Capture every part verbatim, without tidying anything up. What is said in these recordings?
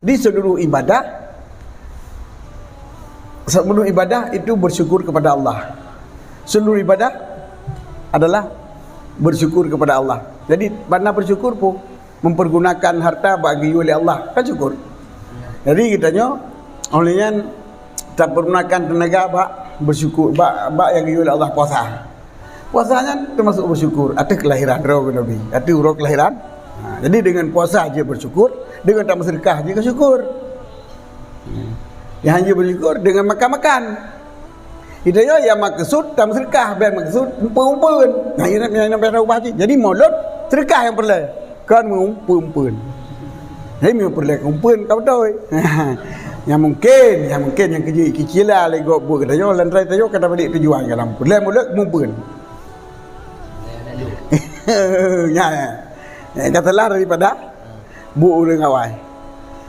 Di seluruh ibadah, seluruh ibadah itu bersyukur kepada Allah. Seluruh ibadah adalah bersyukur kepada Allah. Jadi, makna bersyukur pun mempergunakan harta bak geuyue lé Allah, kan syukur. Jadi, geutanyoe, óh lheueh nyan, tapergunakan teunaga bak bersyukur, bak, bak nyang geuyue lé Allah, puasa. Puasa nyan teumasuk bersyukur ateueh kelahiran droe Nabi, ateueh uroe kelahiran. Ha, jadi dengan puasa jeuet bersyukur, dengan tameuseudeukah jeuet syukur. Nyang hana bersyukur dengan makan-makan. Geutanyoe nyang maksud tameuseudeukah, bèk maksud umpeuen-umpeuen. Nah, nyan, nyan, nyan ubah cit. Jadi mulod seudeukah nyang peureulèe. Kon meu-, peu-, umpeuen. Hai meu-, peureulèe umpeuen ka beutôi. Nyang mungken, nyang mungken nyang keujeuet kicila lé gob buet geutanyoe, lantai tanyoe ka tabalik tujuan ka lam. Peureulèe mulod meu-, umpeuen. Nyan, nyan. Nyan ka salah daripada buet ureueng awai.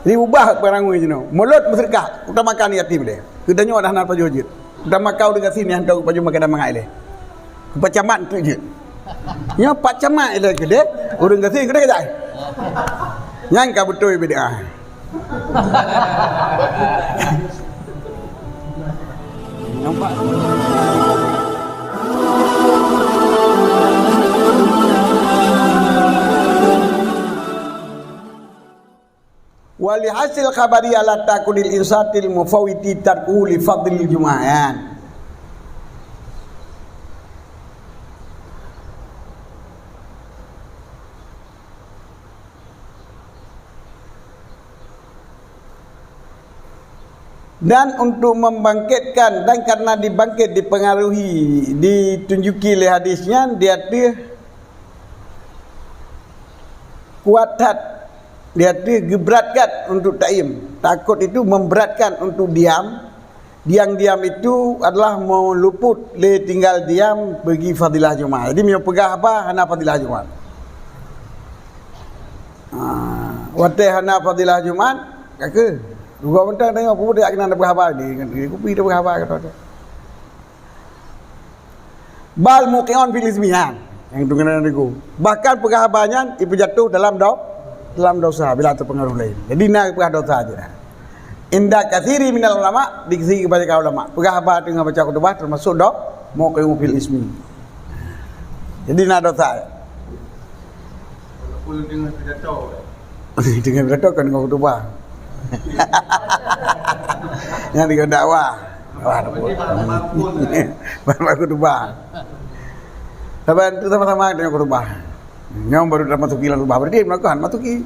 Jadi ubah barang ureueng jinoe. Mulod meuseudeukah, utamakan yatim deh. Geutanyoe dah na pajoh jeuet. Utamakan ureueng gasien nyang hantom pajoh makan mangat ilèe. Pat camat tu jeuet. Nyoe pat camat ilèe keudeh, ureueng gasien keudeh kejai. Nyan ka beutôi bid'ah. Nampak? Walihasil khabari ala ta'kudil insatil mufawwiti tarkuhu li fadlil jumu'ah, ya. Dan untuk membangkitkan, dan karena dibangkit, dipengaruhi, ditunjuki lé hadis nyan, di ateueh kuat that, di ateueh geubrat that untuk taim. Takot itu memberatkan untuk diam. Diam-diam itu adalah meuluput lé tinggal diam bagi fadilah Jumat. Jadi, meunyoe peugah haba hana fadilah Jumat. Ha, watèe hana fadilah Jumat, ka keuh. Dua mentang tengok peue dak keunan peugah haba, di kupi dak peugah haba kata. Bal muqi'un fil ismi, ha. Nyang tu keunan rigu. Bahkan peugah haba nyan ipeujatuh dalam do-, dalam dosa bila teupeungaruh laén. Jadi na peugah dosa jih. Inda katsiri minal ulama, di sisi kebanyakan ulama. Peugah haba teungoh baca khutbah teumasuk do-, muqi'un fil ismi. Jadi na dosa. Walaupun deungon pidato. Deungon pidato kan deungon khutbah. Nyang deungon dakwah. Wah, dakwah. Ban khutbah. Saban tu sama-sama deungon khutbah. Nyang baru dah masuki lam khutbah, berarti melakukan masuki.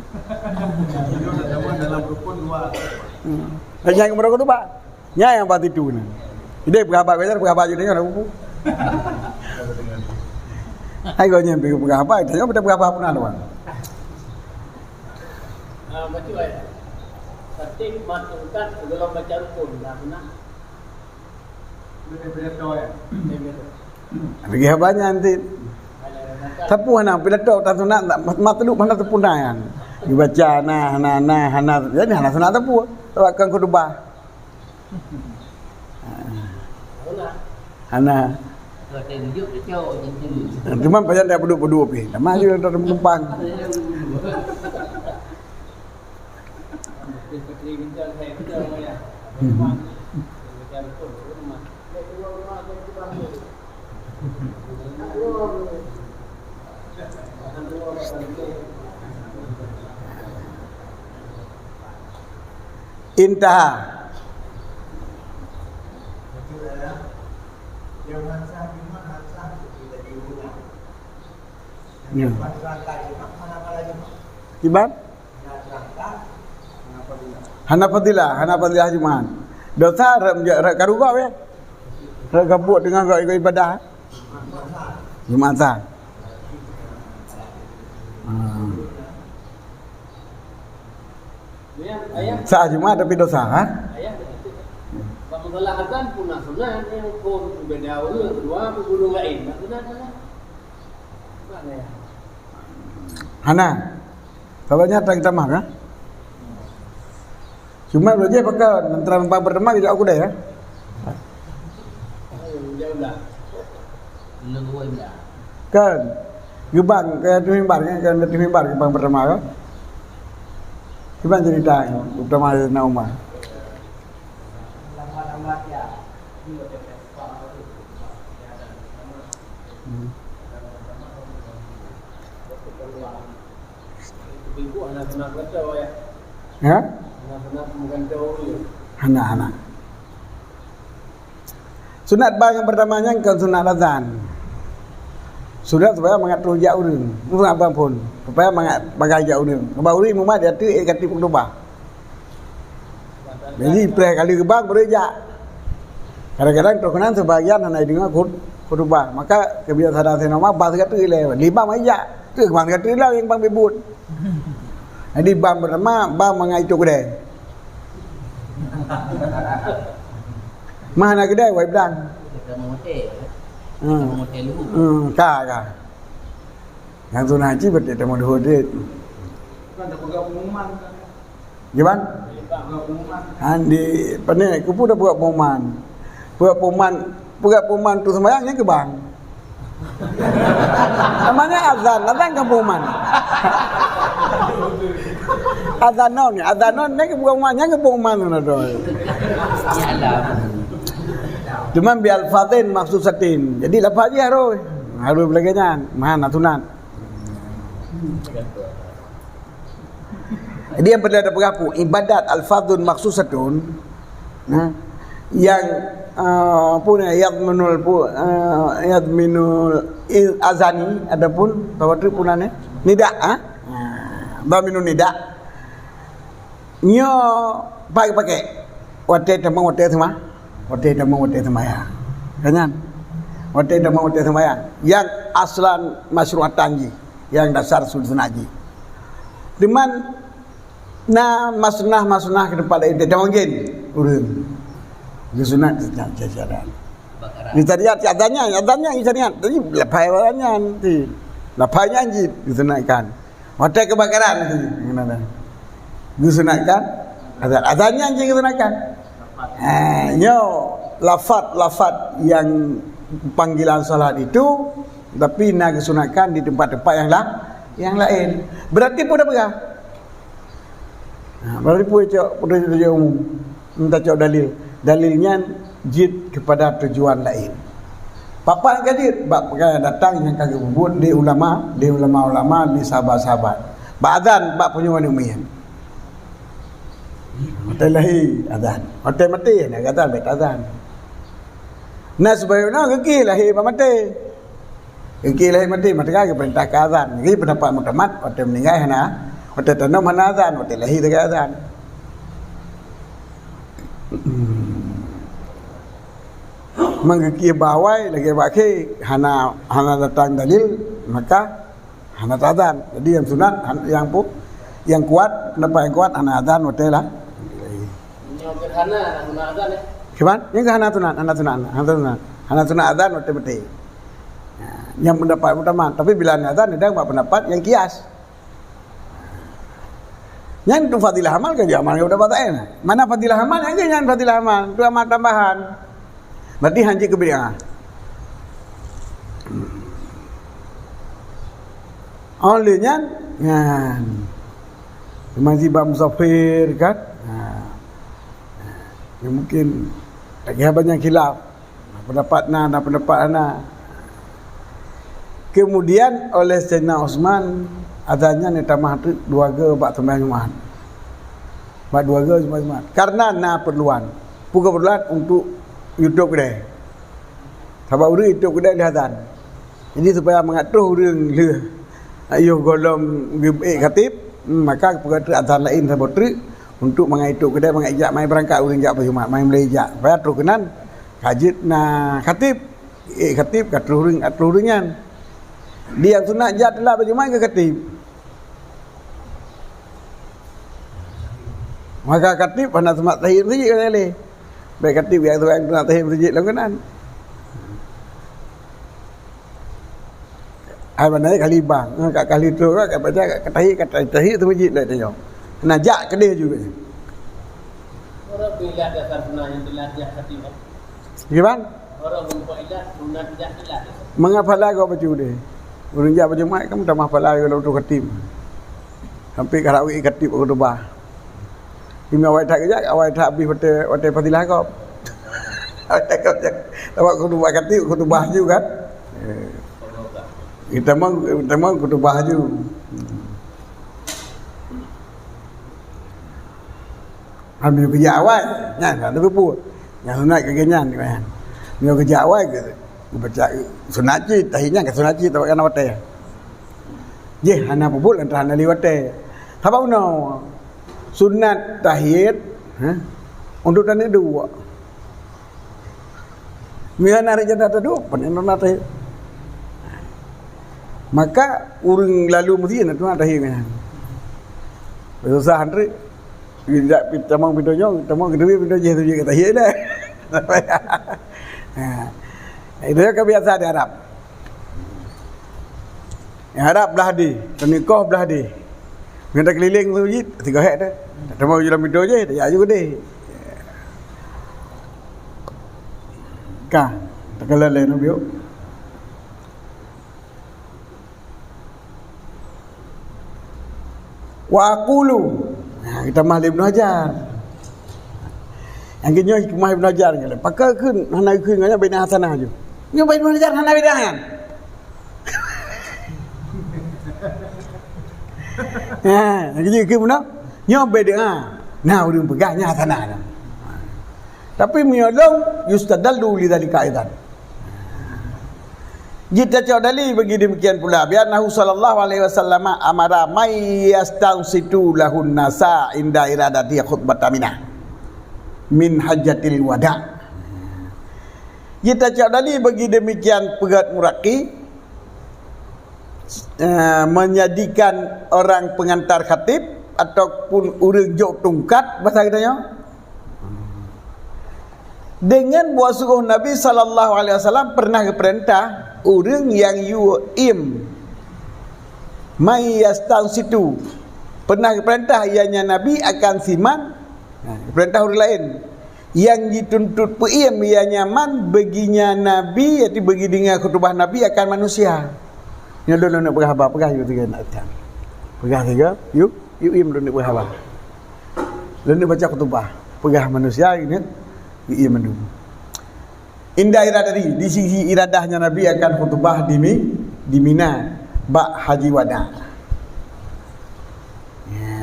Hmm. Dan nyang baru khutbah. Nyan nyang pati tu ni. Idéh peugah haba, peugah haba jih nyoe dah bubu. Hai gobnyan peugah haba, tanyoe peugah haba pun ada. Ah, betul, eh. Tapi mak tungkat sebelum baca rukun, dah pernah. Lagi haba nyan nanti. Tapi hana pidato, tak sunat, tak mat-, matlub hana sempurna kan. Dibaca hana, hana, hana, hana. Jadi hana sunat teupeu. Sebab kan khutbah. Hana. Cuma pajan dak peuduek-peuduek pih. Nama je dak numpang. Intaha. Ya. Kiban? Hana fadilah, hana fadilah Jumat. Dosa rot, rot karu gob ya. Rot gabuk teungoh gob ibadah. Jumat sa. Ah. Sa Jumat tapi dosa, ha? Bak masalah azan pun na sunat, nyang phon beda ureueng, dua peubunoe laén, na sunat, na sunat. Hana. Kalau nyata kita mah kan? Cuma belajar pakai antara empat pertama kita aku dah ya. Kan? Geubang ke atas mimbar kan? Kan atas mimbar geubang pertama kan? Cuba cerita, utama Saidina Umar. Hmm. Ya? Hana, hana. Sunat bang nyang pertama nyan kon sunat azan. Sunat supaya mangat troh jak ureueng. Sunat bang phon. Supaya mangat bagaih jak ureueng. Sabab ureueng mumat di ateueh ék ka tiep khutubah. Jadi, preh kali geubang baru jak. Kadang-kadang troh keunan sebagian hana jideungoe khut-, khutubah. Maka kebiasaan Saidina Umar bang sigoe teuk ilée. Limam ai jak. Teuk bang sigoe teuk ilée nyang bang beubuet. Jadi bang pertama, bang mangat itôp keudè. Mah na keudè, wai blang. Kita mau hotel. Hmm. Kita mau hotel dulu. Hmm, ka, ka. Nyang sunat cit beutôi teuma luhur dit. Bukan dah peugah pengumuman. Gimana? Peugah pengumuman. Han di, pane, kupu dah peugah pengumuman. Peugah pengumuman, peugah pengumuman tu sembahyang nyan keu bang. Namanya azan, azan kan pengumuman. Azan non, azan non ni keu pengumuman, nyan keu pengumuman tu na tu. Yalah. Cuman bi alfazin makhsusatin. Jadi lafaz jih harus, harus lagèe nyan. Mana sunat. Jadi yang perlu ada peugah pu, ibadat alfazun makhsusatun, nah, yang, eh, apa ni, yadminul pu-, eh, yadminul i-, azani, adapun, apa tu pun ni? Nida, ha? Ha, dhaminun nida. Nyoe pakai-pakai. Watèe tamong, watèe seuma-, watèe tamong, watèe sembahyang. Kan nyan? Watèe tamong, watèe sembahyang. Yang aslan masyru'atan jih. Nyang dasar sunat jih. Teuma na masnah-masnah keu teumpat laén, teuma gen ureueng. Geusunat sunat siadanya. Geusunat siadanya, siadanya geusunat. Jadi lafai siadanya nanti. Lafai nyan jih geusunatkan. Watèe keubakaran nanti. Geusunatkan. Azan, azan nyan jih geusunatkan. Ha, nyoe lafaz-lafaz nyang panggilan salat itu, tapi na geusunatkan di teumpat-teumpat nyang la-, nyang laén. Berarti peue tapeugah? Ha, berarti peue cok, peue cok umum? Entah cok dalil. Dalil nyan jeuet keupada tujuan laén. Papan ka jeuet bak peukara datang nyang ka geupeubuet lé ulama, lé ulama-ulama, lé sahabat-sahabat. Bak azan, bak punyueng aneuk miet. Watèe lahé azan. Watèe maté na azan, bèk azan. Na sibagoe na geukheun lahé bak maté. Geukheun lahé maté, maka geupeurintah keu azan. Jadi pendapat muktamad, watèe meuninggai hana, watèe tanom hana azan, watèe lahé sagai azan. Meungeukheun bak awai lagèe bak khé hana, hana datang dalil, maka hana taazan. Jadi nyang sunat han-, nyang pu-, nyang kuat, pendapat nyang kuat hana azan watèe la-, Nyoe gerhana hana azan, eh? Kiban? Nyang hana sunat, hana sunat, hana sunat. Hana sunat azan watèe maté. Ha, nyang pendapat utama, tapi bila hana azan, ada bak pendapat nyang kias. Nyan tu fadilah amal kan, dia amal ngon dapat laén. Mana fadilah amal, nyan nyan fadilah amal, tu amal tambahan. Berarti hana jeuet keu bid'ah. Oleh nyan, nyan. Teuma si bak musafir kan. Ha. Ya, mungkin lagi banyak khilaf. Pendapat na, na pendapat na. Kemudian oleh Saidina Utsman, azan nyan neutamah teuk dua go bak seumayang Jumat. Bak dua go seumayang Jumat. Karena na perluan. Peue keperluan? Untuk yue tôp keudè. Sabab ureueng yue tôp keudè lheuh azan. Jadi supaya mangat troh ureueng lheuh yoh gohlom geuék khatib, maka peugah teuk azan laén saboh treuk untuk mangat yue tôp keudè, mangat ijak mai beurangkat ureueng jak bak Jumat, mai mulai ijak. Supaya troh keunan ka jeuet na khatib. Eh, khatib ka troh ureueng, ka troh ureueng nyan. Di nyang sunat jak teulak bak Jumat keu khatib. Maka khatib hana seumah tahiyat meuseujid ka lé. Bèk khatib nyang sunat tahiyat meuseujid lom keunan. Hai banda ka libang, ka, ka li troh, ka baca, ka tahiyat, ka tahiyat, tahiyat meuseujid lé tanyoe. Hana jak keudeh juga. Orang bila ada sarana yang dilatih khatib. Gimana? Orang membuat ilat, sunat tidak ilat. Mengapa lagu baca deh? Ureueng jak bak Jumat kan tamah pahala lom tu khatib. Sampai ka rawi khatib khutbah. Teuma awai that geujak, awai that abéh watèe, watèe fadilah gob. Awai that gob jak. Awak khutubah khatib, khutubah laju kan. Eh. Geutamong, geutamong khutubah laju. Meunyoe geujak awai, nyan ka lheueh peubuet. Nyang sunat keu geuhnyan, kan. Meunyoe geujak awai, geu-, geubaca sunat cit, tahiyat nyan ka sunat cit, tabakan watèe. Jih hana peubuet lantaran hana lé watèe. Sabab bunoe sunat tahiyat, ha, untuk taneuk duek. Meunyoe na rot janda taduek, pane na tahiyat. Maka ureueng lalu meuseujid na tuha tahiyat nyan. Susah antre. Tidak tamong pintoe nyoe, tamong keudua pintoe jih tu jih kata tahiyat dah. Ha. Itu kan biasa di Arab. Nyang harab blah deh, teunikoh blah deh. Ngon takeulileng meuseujid, tiga hek teuh. Teuma ujoe lam pintoe jih, tajak aju keudeh. Ka, takalon lé nyoe biôk. Wa aqulu. Ha, geutamah lé Ibnu Hajar. Nyang keunyoe hikmah Ibnu Hajar nyan. Pakon kheun hana kheun ngon nyan bid'ah hasanah ju. Nyoe bak Ibnu Hajar hana bid'ah nyan. Ha, nyang keunyoe kheun bunoe. Nyoe bid'ah. Nah, ureueng peugah nyan hasanah. Tapi meunyoe lom yustadallu lidzalika aidan. Jitacok dalil bagi demikian pula, bi annahu sallallahu alaihi wasallam amara may yastansitu lahun nasa inda iradati khutbata Mina min hajjatil wada. Jitacok dalil bagi demikian peugét muraki, eh, menjadikan orang pengantar khatib ataupun ureueng jok tungkat, bahasa kita nyoe. Dengan buat suruh Nabi sallallahu alaihi wasallam pernah geupeurintah ureueng nyang yue im may yastansitu. Pernah geupeurintah ianya Nabi akan siman, ha, geupeurintah ureueng laén. Nyang jituntut peuiem ianya man beuginya Nabi, yaitu beugidenga khutubah Nabi akan manusia. Nyoe lôn neuk peugah haba, peugah yue tiga nak datang. Peugah tiga, yue, yue im lôn neuk peugah haba. Lôn neuk baca khutubah, peugah manusia ingat, di ié mandum. Inda iradati, di sisi iradahnya Nabi akan khutubah di Mi-, di Mina, bak haji wada. Ya.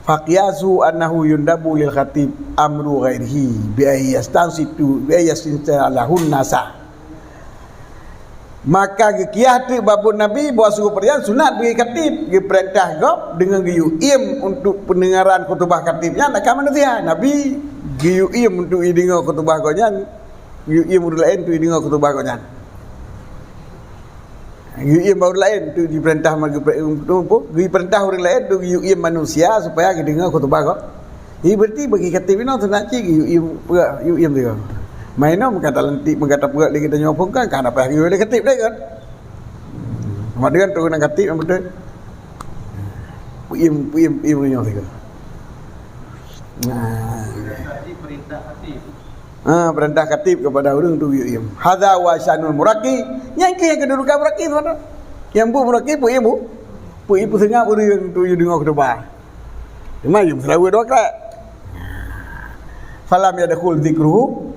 Faqiyasu annahu yundabu lil khatib amru ghairihi bi ay yastansitu, bi ay yastansitu lahun nasa. Maka geukiyah teuk babon Nabi bahwa suruh peurian sunat bagi khatib, geupeurintah gob deungon geuyue im untuk peundengaran khutubah khatib nyan akan manusia. Nabi geuyue im untuk jideungoe khutubah gobnyan, geuyue im ureueng laén untuk jideungoe khutubah gobnyan. Geuyue im bak ureueng laén untuk jipeurintah ma-, geupeu-, untuk, untuk, geupeurintah ureueng laén untuk geuyue im manusia supaya geudeungoe khutubah gob. Jadi berarti bagi khatib inoe sunat cit geuyue im, peugah, geuyue im tiga. Mai inoe meuka talantik, meuka tapeugah lé geutanyoe phon kan, ka hana payah geuyue lé khatib deh kan. Sama dengan turunan khatib nyang beutôi. Peuim, peuim, peuim nyoe tiga. Nah. Berarti perintah khatib. Ha, peurintah khatib kepada ureueng tu geuyue im. Hadza wa sya'nul muraqi, nyan keuh nyang kedudukan muraqi tu. Nyang bu muraqi peuim bu. Peuim peuseungab ureueng tu geuyue deungoe khutubah. Teuma yum seulawa dua krak. Falam yadkhul dzikruhu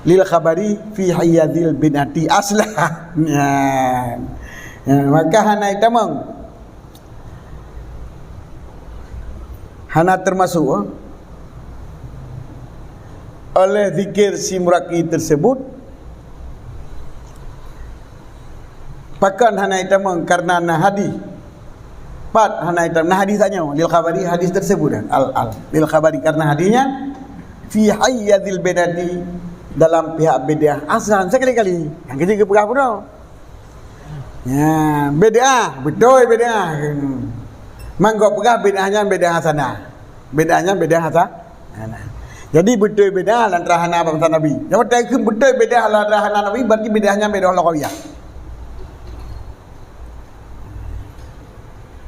lil khabari fi hayyazil binati asla. Nyan. Ya, maka hana itamong. Hana termasuk, eh, oleh zikir si muraqi tersebut. Pakon hana itamong? Karena na hadis. Pat hana itamong? Na hadis tanyoe, lil khabari, hadis tersebut, eh, al, al, lil khabari, karena hadisnya fi hayyazil bid'ati, dalam pihak bid'ah aslan sekali-kali. Nyang keuji geupeugah bunoe. Ya, bid'ah, beutôi bid'ah. Mangkok peugah bid'ah nyan bid'ah hasanah. Bid'ah nyan bid'ah hasa-, hasanah. Jadi beutôi bid'ah lantaran hana bak masa Nabi. Nyoe watèe kheun beutôi bid'ah lantaran hana Nabi, berarti bid'ah nyan bid'ah lughawiyah.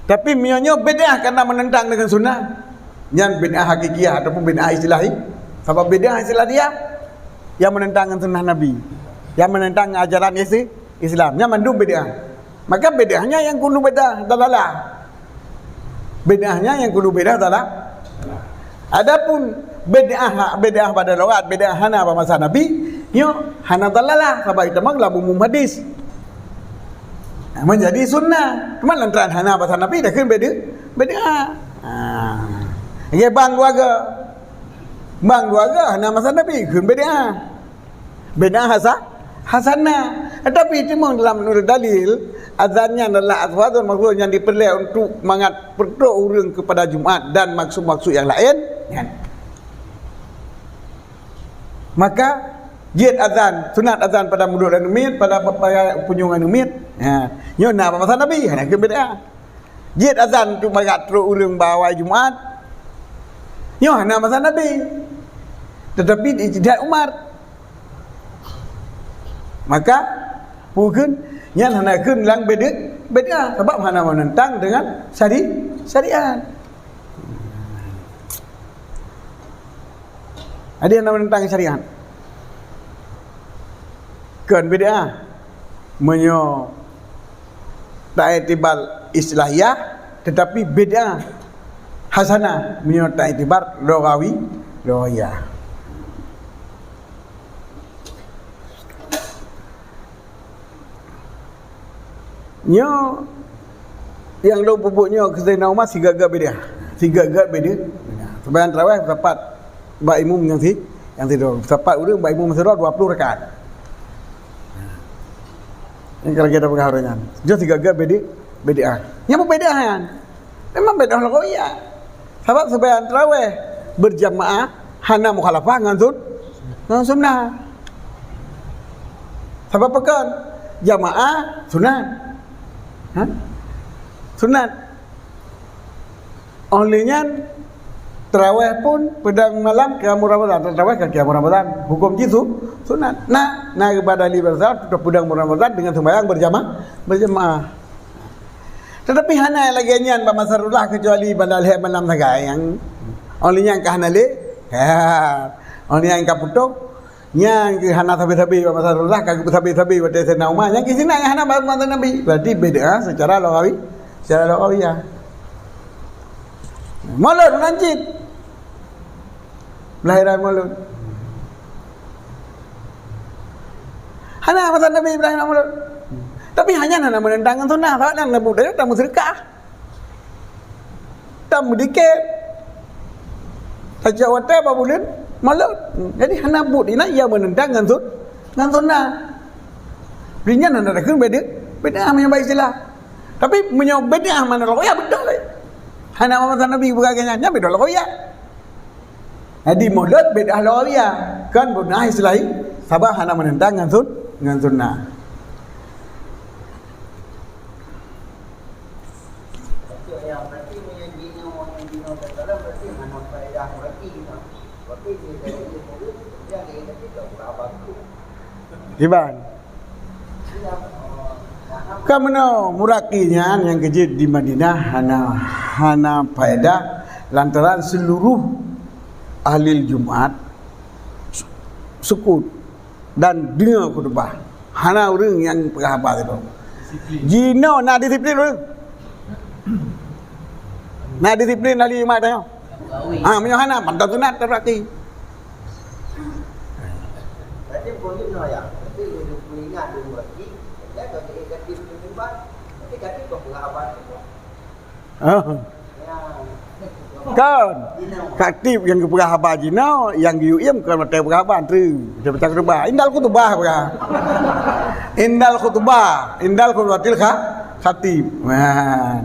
Tapi meunyoe nyoe bid'ah karena menentang dengan sunnah, nyan bid'ah hakikiyah ataupun bid'ah istilahi. Sabab bid'ah istilahi yang menentang dengan sunnah Nabi, yang menentang ajaran isi-, Islam, nyan mandum bid'ah. Maka bid'ah nyan nyang keuneuk bid'ah dalalah. Bid'ah nyan nyang keuneuk bid'ah dala-, Adapun bid'ah, bid'ah bak logat, bid'ah hana bak masa Nabi, nyoe hana dalalah, sabab itamong lam umum hadis. Menjadi sunnah. Cuma lantaran hana masa Nabi, dah kheun bid'ah. Bid'ah. Ha. Lagèe bang keuluwarga. Bang keuluwarga hana masa Nabi, kheun bid'ah. Bid'ah hasa-, hasanah. Tetapi cuma dalam menurut dalil, azan nyan adalah aswadun maksud yang diperlé untuk mangat peutrok ureueng kepada Jumat dan maksud-maksud yang lain, nyan. Maka, jeuet azan, sunat azan pada mulut aneuk miet, pada, pada punyueng aneuk miet. Ha, nyoe na bak masa Nabi, hana kheun bid'ah. Jeuet azan untuk mangat trok ureueng bak awai Jumat. Nyoe hana masa Nabi. Tetapi di ijtihad Umar. Maka, peue kheun, nyan hana kheun lam bid'ah, bid'ah, sabab hana menentang dengan syari-, syariat. Jadi hana menentang syariat. Kheun bid'ah. Meunyoe taiktibar istilahiyah, tetapi bid'ah hasanah meunyoe taiktibar lughawi, lughawiyah. Nyoe nyang lôn peubuet nyoe keu Saidina Umar siga-ga bid'ah. Siga-ga bid'ah. Sumbayang tarawih sapat bak imum nyang si, nyang sidroe. Sapat ureueng bak imum sidroe dua ploh rakaat. Ini kalau kita peugah ureueng nyan. Nyoe siga-ga bid'ah, bid'ah. Nyang beubid'ah nyan. Memang bid'ah lagèe nyan. Sabab sumbayang tarawih berjamaah hana mukhalafah ngon sun-, ngon sunnah. Sabab peue kheun? Jamaah sunat. Ha? Sunat. Óh lheueh nyan, tarawih pun peudong malam qiyamul Ramadan. Tarawih kan qiyamul Ramadan. Huköm jih su-, sunat. Nah, na geuba dalil basa peudong Ramadan dengan sumbayang berjama-, berjamaah. Tetapi hana lagèe nyan bak masa Rasulullah, kecuali bak lhèe malam sagai nyang óh lheueh nyan ka hana lé. Ha. Óh lheueh nyan ka putôh. Nyan keuh hana sabe-sabe bak masa Rasulullah, ka sabe-sabe watèe Saidina Umar. Nyan keuh sinan nyang hana bak masa Nabi. Berarti bid'ah secara lughawi, secara lughawiyah. Maulud meunan cit. Lahiran Maulud. Hana masa Nabi Ibrahim Maulud. Tapi hanya hana menentang ngon sunnah, sabab nyan Nabi Ibrahim tamusyrikah. Tameudikét. Tacok watèe bak buleuen Maulud. Jadi hana buet inan ia menentang ngon sun-, ngon sunnah. Di nyan hana takheun bid'ah, bid'ah meunyoe bak istilah. Tapi meunyoe bid'ah makna lagèe nyan beutôi. Hana masa Nabi buka nyan, nyan bid'ah lagèe nyan. Jadi Maulud bid'ah lagèe nyan. Kan bid'ah istilah, sabab hana menentang ngon sun-, ngon sunnah. Kiban. Ka meunoe, muraqi nyan nyang keujeuet di Madinah hana, hana faedah lantaran seluruh ahli Jumat su-, sukut dan deungoe khutubah. Hana ureueng nyang peugah haba sidroe. Jinoe na disiplin ureueng. Na disiplin ahli Jumat tanyoe. Ha, meunyoe hana, mantong sunat teurakti. Berarti boleh no ya. Berarti lebih ingat dulu berarti. Ya, kalau jadi ganti dulu, berarti ganti kau peugah haba sidroe. Ah. Kan? Khatib nyang geupeugah haba jinoe, nyang geuyue iem kon watèe peugah haba, tu. Dia baca khutbah. Indal khutbah peugah. Indal khutbah. Indal khutbatil kha-, khatib. Nah.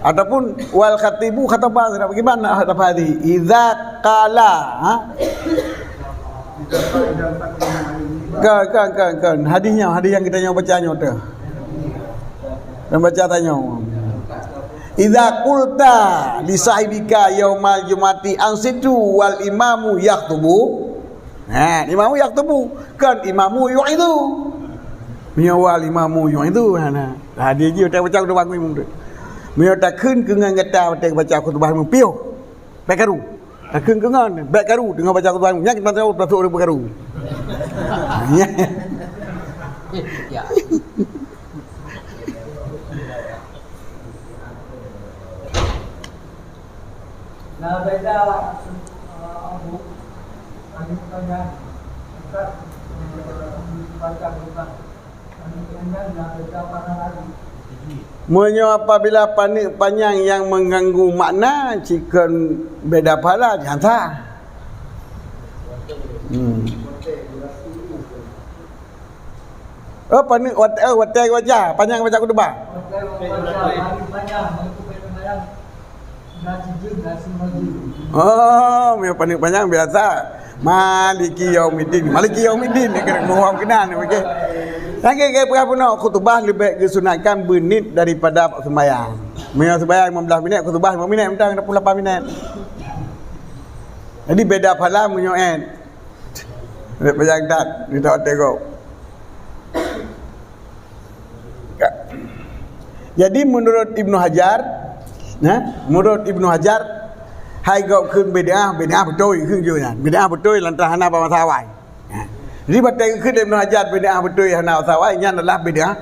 Ataupun wal khatibu khataba, bagaimana khataba tadi? Idza qala, ha? Kan, kan, kan, kan. Hadis nyoe, hadis nyang geutanyoe baca nyoe tu. Nyang baca tanyoe. Idza qulta li sahibika yaumal jum'ati ansitu wal imamu yakhtubu. Ha, imamu yakhtubu. Kan imamu yu'idhu. Meunyoe wal imamu yu'idhu, ha, nah. Hadis jih watèe baca khutbah imum tu. Meunyoe takheun keu ngon gata watèe baca khutbah imum piôh. Bèk karu. Takheun keu ngon, bèk karu, teungoh baca khutbah. Nyan kita tahu, tahu ureueng bèk karu. Ya. Nah, beda, eh, Abu, panik panjang, dekat, eh, panjang, dekat. Panik panjang, nah, beda, panah lagi. Meunyoe apabila paneuk panyang nyang meuganggu makna, cikon beda pahala, nyata. Hmm. Oh, paneuk wat-, oh, watèe baca, panyang baca khutbah. Oh, meunyoe paneuk panyang biasa. Maliki yaumiddin. Maliki yaumiddin, dia kena mohon kena ni, okey. Lagi ke peugah bunoe, khutbah leubeh geusunatkan beunit daripada sembahyang. Meunyoe sembahyang lima belas minit, khutbah lima minit, mantong ada puluh lapan minit. Jadi beda pahala meunyoe, eh. Beda pahala, beda tengok. Jadi, menurut Ibnu Hajar, nah, menurut Ibnu Hajar, hai gob kheun bid'ah, bid'ah beutôi kheun jih nyan. Bid'ah beutôi lantaran hana bak masa awai. Nah, jadi, batèe kheun Ibnu Hajar bid'ah beutôi hana masa awai, nyan adalah bid'ah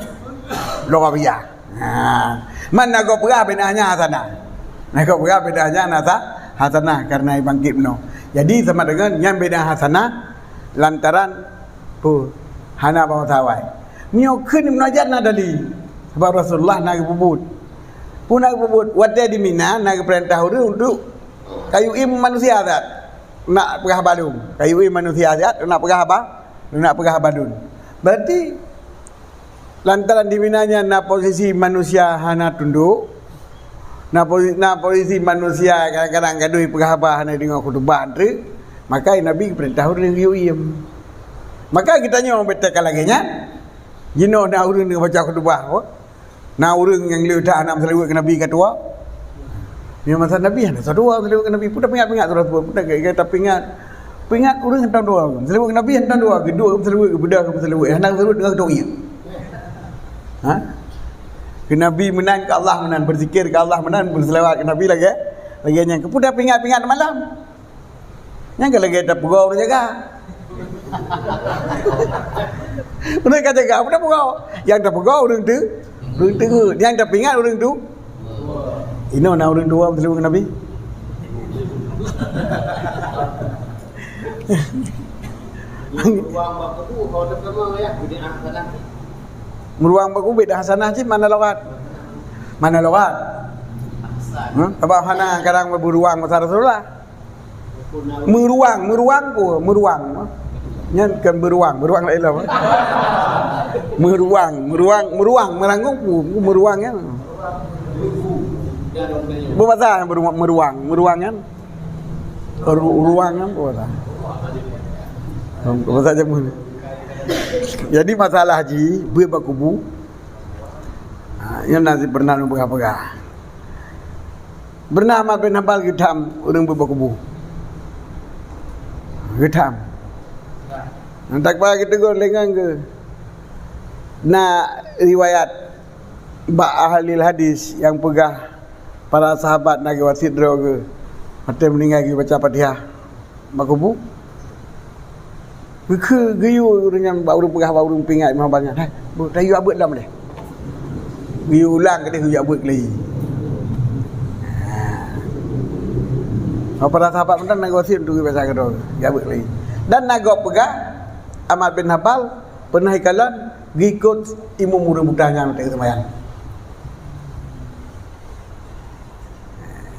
lughawiyah. Ha, man na gob peugah bid'ah nyan hasanah. Na gob peugah bid'ah nyan hasa-, hasanah karena bangkit bunoe. Jadi, sama dengan nyan bid'ah hasanah lantaran peue? Hana bak masa awai. Meunyoe kheun Ibnu Hajar na dalil. Sabab Rasulullah na geupeubuet. Peue na geupeubuet? Watèe di Mina na geupeurintah ureueng untuk kayue ié manusia that. Nak peugah haba lôn. Kayue ié manusia that, nak peugah haba, nak peugah haba lôn. Berarti lantaran di Mina nyan na posisi manusia hana tundok, na posi-, na posisi manusia kadang-kadang gadoh peugah haba hana deungoe khutubah teuk, maka Nabi geupeurintah ureueng geuyue iem. Maka geutanyoe bèk ka lagèe nyan, jinoe na ureueng deungoe baca khutubah, oh, na ureueng nyang le that hana meuseulaweuet keu Nabi ka tuwoe. Meunyoe masa Nabi hana tuwoe meuseulaweuet keu Nabi, peue tapeuingat-ingat tu Rasul, peue tapeuingat, tapeuingat ureueng hantom tuwoe. Meuseulaweuet keu Nabi hantom tuwoe, geuduek meuseulaweuet, geubeudôh meuseulaweuet, hana meuseulaweuet deungon geuduek ié. Ha? Keu Nabi meunan, keu Allah meunan, beuzikir keu Allah meunan, beuseulaweuet keu Nabi lagèe, lagèe nyan. Peue tapeuingat-ingat malam. Nyang ka lagèe tapeugoe ureueng jaga. Ureueng ka jaga, peue tapeugoe? Nyang tapeugoe ureueng tu, ureueng tu. Nyang tapeuingat ureueng tu. Inoe na ureueng tuwoe meuseulaweuet keu Nabi. Meuruang bak kubu bid'ah hasanah cit mana lewat? Mana lewat? Hmm? Sabab hana kadang meuruang masa Rasulullah. Meuruang, meuruang peue? Meuruang. Nyan kan beuruang, beuruang laén lom. Meuruang, meuruang, meuruang, meuranggung peue? Meuruang nyan. Peue bahasa meuruang, meuruang, meuruang nyan? Ru-, ruang nyan peue bahasa? Peue bahasa jameun? Jadi masalah jih, beuet bak kubu. Ha, nyan na pernah lôn peugah-peugah. Pernah Ahmad bin Hanbal geutham ureueng beuet bak kubu. Geutham. Nyang takpa geutegur lé ngon geuh. Na riwayat bak ahli hadis nyang peugah para sahabat na geuwasiet droe geuh. Watèe meuninggai geubaca Fatihah. Bak kubu. Geukheun geuyue ureueng nyan bak ureueng peugah bak ureueng peuingat Imam Hanbal nyan. Hai, bu, tayue jak beuet lom deh. Geuyue ulang keudeh geuyue jak beuet keulai. Ha. Para sahabat mantong na geuwasiet untuk geubaca keudroe, jak beuet keulai. Dan na gob peugah Ahmad bin Hanbal pernah ikalon geuikot imum ureueng buta nyan watèe geuseumbahyang.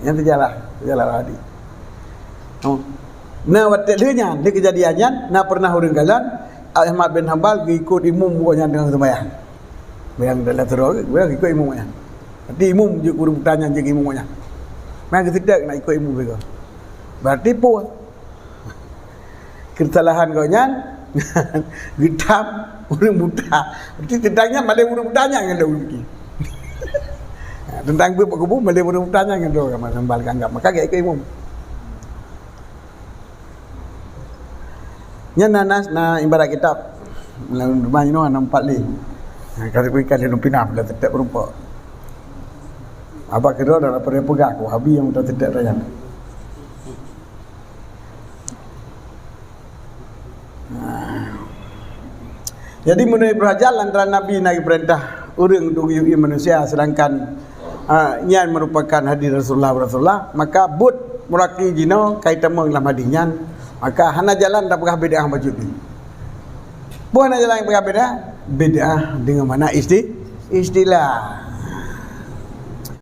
Nyan teujalah, teujalah lagi. Oh. Na watèe lheueh nyan, lheueh keujadian nyan, na pernah ureueng kalon, Ahmad bin Hanbal geuikot imum gobnyan teungoh seumbahyang. Bayang dalam surau, bayang ikot imum nyan. Berarti imum jeuet ureueng buta nyan jeuet imum nyan. Maka geuseudek nak ikot imum sigoe. Berarti peue? Keusalahan gobnyan, geutham ureueng buta. Berarti teuntang nyan malém ureueng buta nyan ngon droe. Teuntang beuet bak kubu malém ureueng buta nyan ngon droe, Ahmad bin Hanbal geuanggap. Maka geuikot imum. Nyan na, na, na ibarat kitab. Lam rumah inoe na empat lé. Ha, ka lheueh ka lheueh lôn pinah, bila teutap rumpok. Abak keudroe dah peugah, Wahabi nyang teutap rakyat. Jadi, meunurot Ibnu Hajar, lantaran Nabi na geupeurintah ureueng untuk geuyue manusia, sedangkan, ah, nyan merupakan hadis Rasulullah, Rasulullah, maka buet Muraki jinoe ka itamong lam hadis nyan, maka hana jalan tapeugah bid'ah bacut nyoe. Peue hana jalan tapeugah bid'ah? Bid'ah deungon makna isti-, istilah.